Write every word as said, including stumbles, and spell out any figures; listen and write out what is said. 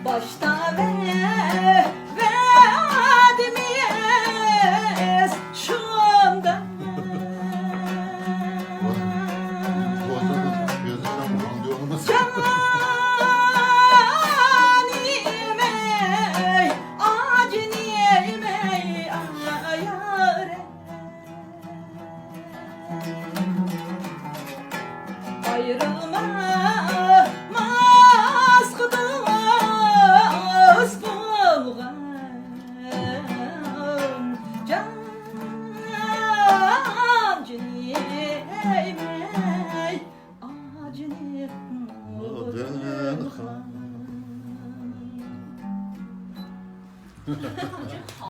باشتا ۋەدىمىز شۇنداق. جانىمەي، ئاجىنىمەي، ئايارەي. ئايرىلماسقا دوست بولغان جان جېنىمەي، ئاجىنىم.